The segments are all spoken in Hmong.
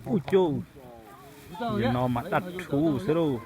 Ub cuj, no mas daj rhuv xwb lauj.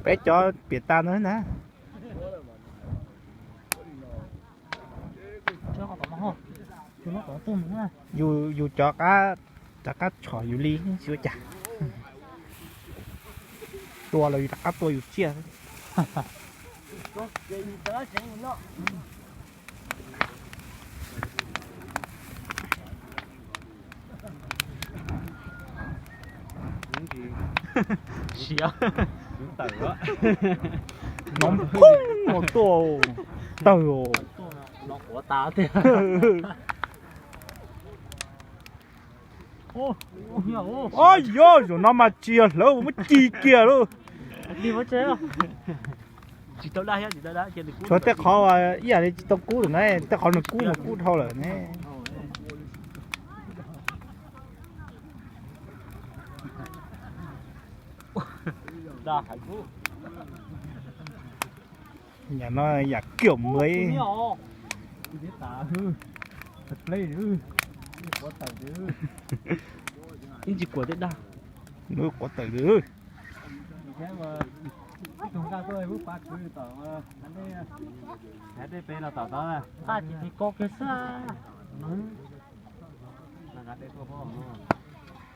Peb cov piam tas ntawd na. Yus, yus cov qab, cov qab tshom yus li tsis ua cas. Tua los yus rov qab tua yus tsiaj. Siav. No poob no tuaj tawg. Ob yog zaum no mas tsis yog hlawv muab ci kiag lauj. Tshuav tej qhov ib yam li tsis tau kub lawm na, tej qhov nws kub mas kub dhau lawm ne. Yam no yam kiam muaj. Ib ntsis quav tej dag, nws quav tawm lawm. Nqa ces ko kiag xwb.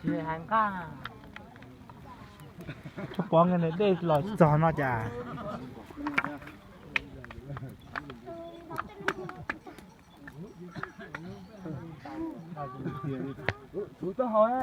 Tsis hais nqaj. Txhob pov nqe dej los txog no cas. Tus taub hau na,